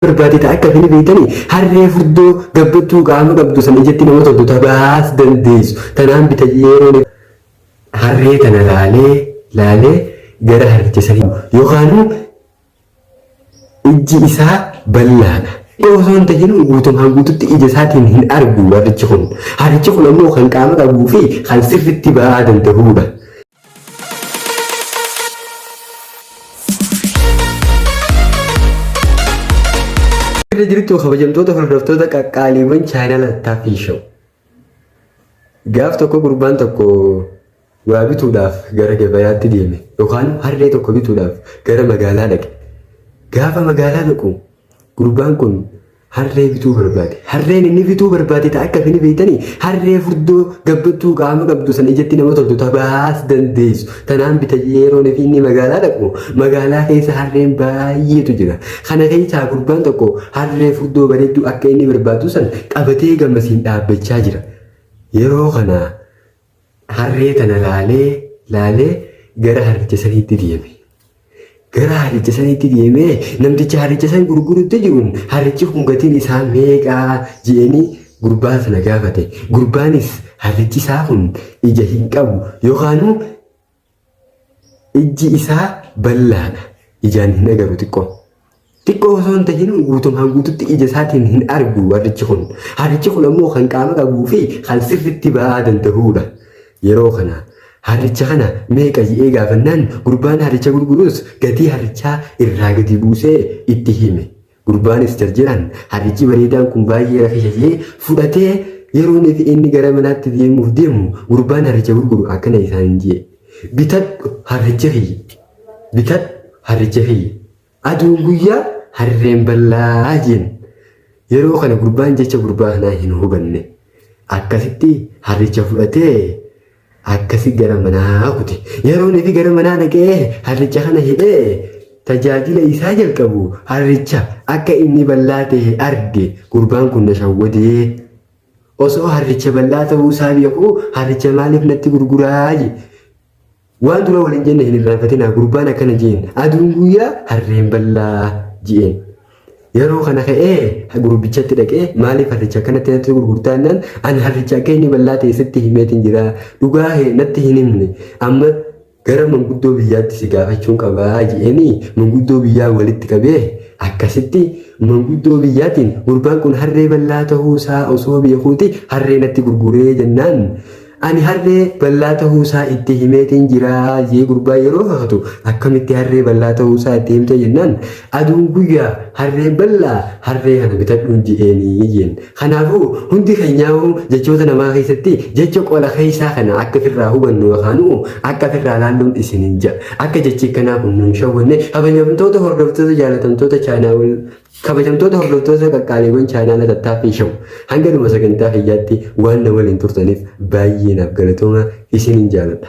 Barbaade ta akka fini beeytanii harree furdoo gabbattuu qaama qabdu san ijatti nama toltu ta baas dandeessu tanaan bita yeroon harree tana laalee laalee gara harricha sanii yookaanuu ijji isaa bal'aadha. Osoo hin tahin guutumaan guututti ija isaatiin hin argu harrichi kun. Harrichi kun ammoo kan qaama qabuu fi kan sirritti ba'aa danda'uudha. Irra jirtu kabajamtoota hordoftoota qaqqaaliiwwan chaayinaa Taffii Show. Gaaf tokko gurbaan tokko waa bituudhaaf gara gabayaatti deeme yookaan harree tokko bituudhaaf gara magaalaa dhaqe. Gaafa magaalaa dhaqu gurbaan kun harree bituu barbaade. Harreen inni bituu barbaade ta akka fini beeytanii harree furdoo gabbattuu qaama qabdu san ijatti nama toltu ta baas dandeessu. Tanaan bita yeroon fi inni magaalaa dhaqu magaalaa keessa harreen baay'eetu jira. Kana keessaa gurbaan tokko harree furdoo bareedduu akka inni barbaadu san qabatee gamasiin dhaabbachaa jira. Yeroo kana harree tana laalee laalee gara harricha saniitti deeme. Gara harricha saniitti deemee namticha harricha san gurgurutti jiruun harrichi kun gatiin isaa meeqaa je'anii gurbaa sana gaafate. Gurbaanis harrichi isaa kun ija hin qabu yookaanuu ijji isaa bal'aadha. Ijaan hin agaru xiqqoo. Xiqqoo osoo hin tahin guutumaan guututti ija isaatiin hin argu harrichi kun. Harrichi kun ammoo kan qaama qabuu fi kan sirritti ba'aa danda'uudha. Yeroo kana harricha kana meeqa je'ee gaafannaan gurbaan harricha gurgurus gatii harrichaa irraa gadi buusee itti hime. Gurbaanis jarjaraan harrichi bareedaan kun baay'ee rakisa je'ee fudhatee yeroo inni gara manaatti deemuuf deemu gurbaan harricha gurguru akkana isaan je'e. Bitadhu harricha kiyya. Bitadhu harricha kiyya. Aduun guyyaa harreen bal'aa jeen. Yeroo kana gurbaan jecha gurbaa kanaa hin hubanne. Akkasitti harricha fudhatee akkasi gara manaa kute. Yeroo inni gara manaa dhaqee harricha kana hidhee tajaajila isaa jalqabu harricha akka inni bal'aa ta'e arge gurbaan kun na shawwadee. Osoo harricha bal'aa ta'uu isaa beekuu harricha maaliif natti gurguraa jee. Waan dura waliin jenne hin irraanfatinaa gurbaan akkana jeen aduun guyyaa harreen bal'aa jeen. Yeroo kana ka'ee gurbichatti dhaqee maaliif harricha akkanatti natti gurgurtaa jennaan ani harricha akka inni bal'aa ta'e sitti himeetiin jira dhugaa natti hin himne amma gara manguddoo biyyaatti si gaafachuun qabaa je'eenii manguddoo biyyaa walitti qabee akkasitti manguddoo biyyaatiin gurbaan kun harree bal'aa ta'uu isaa osoo beekuuti harree natti gurguree jennaan Ani harree ballaa tahuu isaa itti himeetiin jira jee gurbaa yeroo kakatu akkamitti harree ballaa tahuu isaa itti himte jennaan aduun guyyaa harreen ballaa harree kana bitadhuun je'eenii jeen. Kanaafuu hundi keenyaa'uu jechoota namaa keessatti jecha qola keessaa kana akka firraa hubannu yookaanuu akka firraa laalluun isinin ja'a. Akka jechi akkanaa kun nun shawwanne kabajamtoota hordoftoota jaalatamtoota chaanaawwan Kabajamtoota hordoftoota qaqqaaliiwwan chaanaala Tattaaffii Show hanga dhuma sagantaa kiyyaatti waan na waliin turtaniif baay'ee naaf galatoomaa isinin jaaladha.